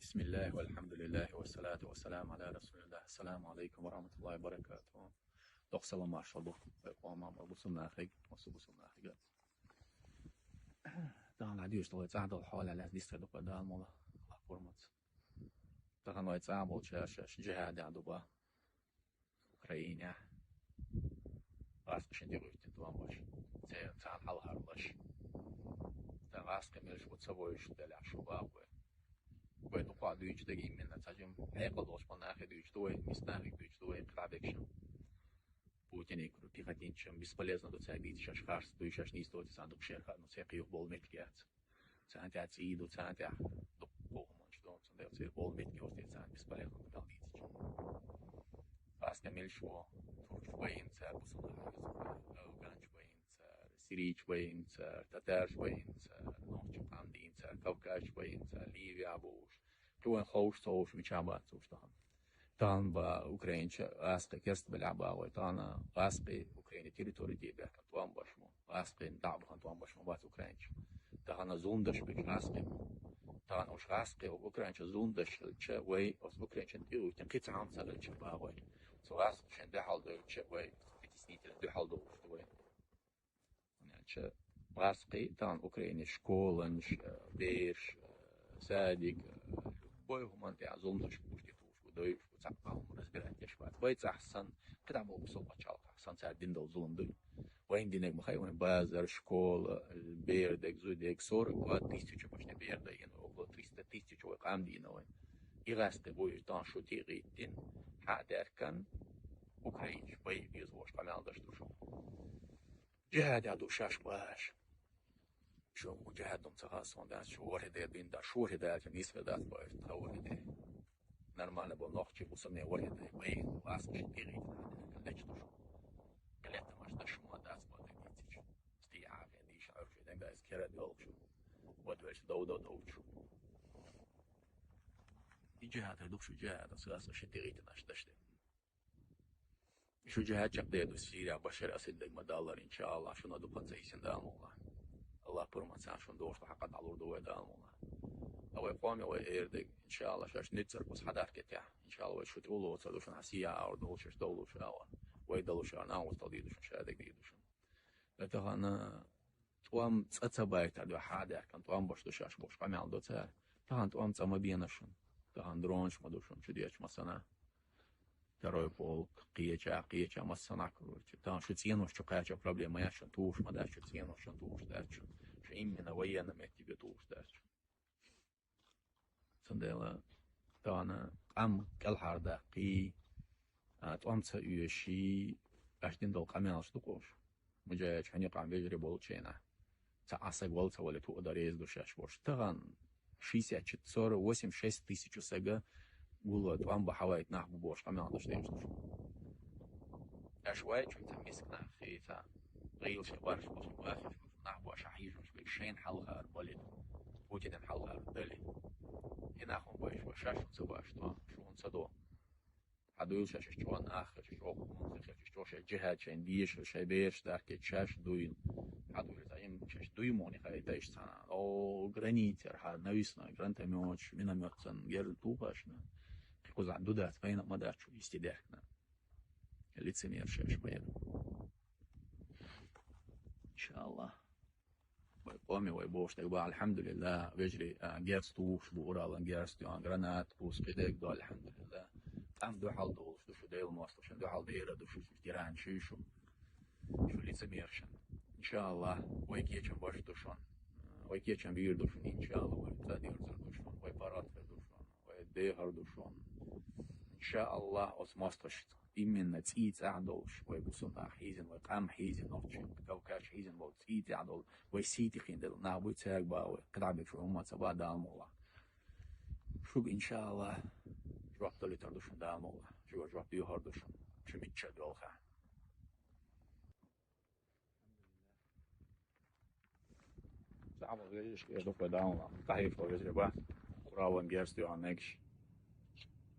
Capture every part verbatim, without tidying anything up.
بسم الله والحمد لله والصلاة والسلام على رسول الله. السلام عليكم ورحمة الله وبركاته. Доккха салам-маршалла ду вай къоман, вай бусалба нахага, массо бусалба нахага. Тахан хьадуьйцуш долу вай цӀахь долу хьоле лаьцна дийцар ду-кх вай, Дала мукъалахь, Аллахь пурбанца. Тахан вай цӀахь болчара шаьш жихӀадехь ду-кх Украинехь. ГӀазкхи шайн тӀе гӀуьттина тӀом беш, церан царна хьалхарлаш. Ткъа гӀазкхи мелаш ву ца вевзаш делахь шу боху вай. Вай дукха дуьйцуш дерг именно цхьа жимма хьекъал долуш болу нахе дуьйцуш ду вай, миска нахе дуьйцуш ду вай, кхидӀа бекашам. Путине кху пехотинцашна бесполезно ду цаьрга дийцича, шаьш харц дуй, шаьш нийса доций царна дукха шерха, ну, церан кхин юха болу меттиг яц. Царна тӀехь цӀий ду, царна тӀехь дуккха хӀуманаш ду, цундела церан болу меттиг йоцу, царна бесполезно ду мел дийцича. ГӀазкхи мелаш ву, туркаш байина цара, бусалба нах, афганаш байина цара, сирийцаш байина цара, татараш байина цара, нохчийн къам дийна цара, кавказаш байина цара, Ливехь болуш, кхин вайна ховш ца ховш мичахь бац уьш тахана. Тахана бан украинча гӀазкхи керста белахь бан вай, тахана гӀазкхи Украинан территори тӀе баьхкина тӀом беш ма, гӀазкхи дӀа а бахана тӀом беш ма бац украинча. Тахана зулам деш берш гӀазкхи ма. Тахана уьш гӀазкхи, украинча зулам деш хилча, вай оцу украинчан тӀе а гӀуьттина, кхин цхьа хӀума ца хилча бан вай, цу гӀазкхи шайн дуьхьал доьлча, вай притеснительно дуьхьал долуш ду вай. ХӀунда аьлча гӀазкхи тахана Украинехь школанаш, э, бераш, э, садик, э, любой хӀуманна тӀехь зулам деш бу, уьш тӀе тухуш бу, дойуш бу, цхьа а хӀума разбирать деш бац. Вай цӀахь санна, кхидӀа болу бусалба пачхьалкхехь санна, цара дина долу зулам дуй. Вайна динарг ма хаьа вайна: базар, школа, бер дерг, зуда дерг, сорок два тысяча почти бер дайина, около триста тысяч вай къам дийна вайна. И гӀазкхи бу уьш, тахана шу тӀе а гӀиттина, хьа а даьхкина, украинча бай беза бохуш къамел деш ду шу. ЖихӀадехь ду шаьш бан аш. Шу жихӀад ду ца хаа сон дац, шу ворхӀе де дин дац, шу ворхӀе даьлча нийса хир дац бохуш, тхан ворхӀе де. Нормально болу нохчий, бусалбанийн ворхӀе де, вай гӀазкхи шайн тӀе гӀиттина, лечу ду шу. Кхин лаьттамаш даш шу ма дац боху дийцича. Стига хьан дийша Ӏуьржий дагайса кера а йолуш. Вад велча дов-дов довчу. И жихӀад хир ду шу, жихӀад, аса гӀазкхи шайн тӀе гӀиттина аш даш де. Шу жихӀад чекхдер ду Сирия, Башар Асад дерг ма-даллара, иншааллахӀ, шуна дукха ца йисина, Дала мукъалахь. Аллахь пурбанца шуна дохуш хьакъ дӀалур ду вай, Дала мукъалахь. А вай къоме, вай эр дерг, иншааллахӀ, шаьш нуьцкъара кхуза хьадаьхкича, иншааллахӀ, вай шу тӀе улло ца ду шуна, хьан сия агӀор долуш, шаьш довлуш агӀор. Вай далуш агӀор, нагӀуш дала дийду шуна, шадерг дийду шуна. Ткъа тахана тӀом цӀа ца байтар ду, хьа а даьхкина, тӀом беш ду шаьш бохуш къамел до цара. Тахана тӀом цӀа ма бена шуна. Тахана дронаш ма ду шуна, чудечу массанхьа. Второй полк, кхеча, кхеча, массанхьа, короче. Тахана шу цӀенош чу кхача проблема яц шуна, тухуш ма дац шу, цӀенош шуна тухуш дац шу. Шу именно военный меттиге тухуш дац шу. Цундела тахана къам кӀелхьардаккхий, а, тӀом ца оьший, аш дина долу къамелаш ду-кх уьш. МуджахӀидаш, хьуьнан юкъахь вежарий болчу хенахь, цхьа Ӏа саг вала ца валийта хӀуъа дан реза ду шаьш бохуш. Тахана шестьдесят четыре, сорок восемь, шесть тысяч сага гула тӀом бан хьавайта нах бу бохуш къамел деш деш ду шу. Аш вай чуьнца миска нах хийца, гӀийла шайн барш бохуш, бахиш бохуш, нах бу аша хьийжош берг шайна хьалхара бале, Путинан хьалхара дале. И нах хӀун бу аша, шаьш хӀун ца баш до, шу хӀун ца до. Хьан дуйла шаьш чӀогӀа нах хилча, чӀогӀа хӀума хилча, чӀогӀа шайн жихӀад шайн деша, шайн бераш дахкича шаьш дуйла. Хьан дуйла, шаьш дуй муха хаийта иштта цхьана? О, границера хьан нависна гранатомёташ, миномёташ санна герз тухуш аш. Кхин кхузахь ду дац, пайна а ма дац шу йисте даьхкина. Лицемер шаьш вайна. ИншааллахӀ. Вай къоме вай бохуш дерг бан, алхьамдулиллахӀ, вежарий, а, герз тухуш бу, Уралан герз тоьхна, гранат бу, кхидерг ду, алхьамдулиллахӀ. Къам дуьхьал долуш ду шу, Делан мостагӀашна дуьхьал дер ду шу, шу тиран шу, шу лицемершна. ИншааллахӀ, вай кечам беш ду шуна, вай кечам бийр ду шуна, иншааллахӀ, вай цӀа дерзар ду шуна, вай паргӀат хир ду шуна, вай дехар ду шуна. ИншааллахӀ, оцу мостагӀашца именно цӀий цӀахь долуш, вай бусулба нах хьийзина, вай къам хьийзина, нохчий, кавказчий хьийзина болу цӀий цӀахь долу, вай сий тӀе хиъна делла нах буй, цаьрга бан вай, кхидӀа бекаш вай хӀумма ца бан, Дала мукъалахь. Шуьга, иншааллахӀ, жоп далийтар ду шуна, Дала мукъалахь. Шуьга жоп доьхур ду шуна, шу мичча а долхахь. Цхьа вежарий ду-кх вай, Дала мукъалахь, къахьегаш вай вежарий бац. Уралан герз тоьхна мегаш.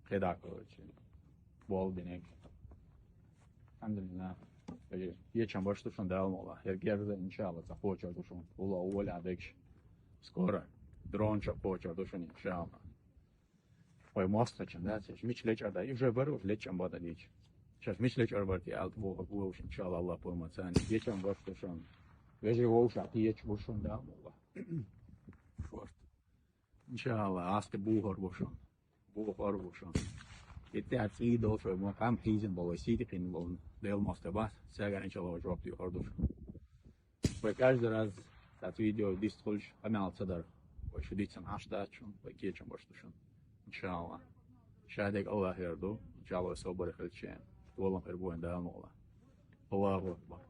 КхидӀа, короче, болх бинарг. АлхьамдулиллахӀ. Вежарий, кечам беш ду шуна, Дала мукъалахь. ХӀара герз, иншааллахӀ, цхьа кхочур ду шуна. Улло а, воля а дегаш. Скоро дронаш а кхочур ду шуна, иншааллахӀ. Вай мостачун, да, цеш мич лечар да, уже бар уж лечам бада дич. Сейчас мич лечар бар ти алт бу бу уж, иншалла, Аллах пурма цани. Лечам бар что шон. Вежи вовша ти еч бушун да мула. Шорт. Иншалла, асты бу хор бушун. Бу хор бушун. Итте аци дол шой мо кам хизин боло сити кин бол. Дел моста бас. Сагар иншалла жоп ди хор душ. Вай каждый раз тат видео дистхулш амял цадар. Вай шудицам аштачун, вай кечам баштушун. Иншалла. Шадек Аллах ярду. Иншалла, собар хилче. Волам хер буэн да мула. Аллаху Акбар.